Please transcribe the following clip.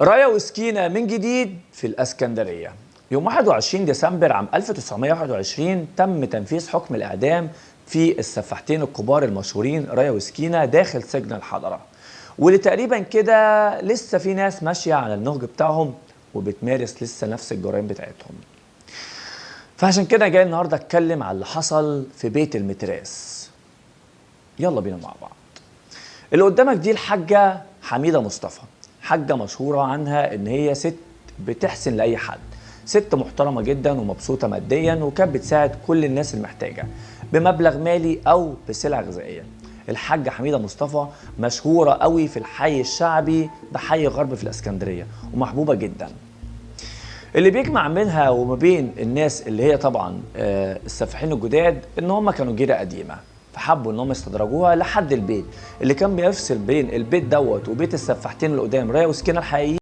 رايا وسكينة من جديد في الاسكندرية. يوم 21 ديسمبر عام 1921 تم تنفيذ حكم الإعدام في السفاحتين الكبار المشهورين رايا وسكينة داخل سجن الحضرة، واللي تقريبا كده لسه في ناس ماشية على النهج بتاعهم وبتمارس لسه نفس الجرائم بتاعتهم. فعشان كده جاي النهارده اتكلم على اللي حصل في بيت المتراس. يلا بينا مع بعض. اللي قدامك دي الحاجة حميدة مصطفى، حاجة مشهورة عنها ان هي ست بتحسن لأي حد، ست محترمة جدا ومبسوطة ماديا، وكانت بتساعد كل الناس المحتاجة بمبلغ مالي أو بسلع غذائية. الحاجة حميدة مصطفى مشهورة قوي في الحي الشعبي بحي غرب في الإسكندرية ومحبوبة جدا. اللي بيجمع منها وما بين الناس اللي هي طبعا السفاحين الجداد ان هم كانوا جيرة قديمة، فحبوا ان هم يستدرجوها لحد البيت اللي كان بيفصل بين البيت دوت وبيت السفاحتين اللي قدام رايا وسكينة الحقيقيين.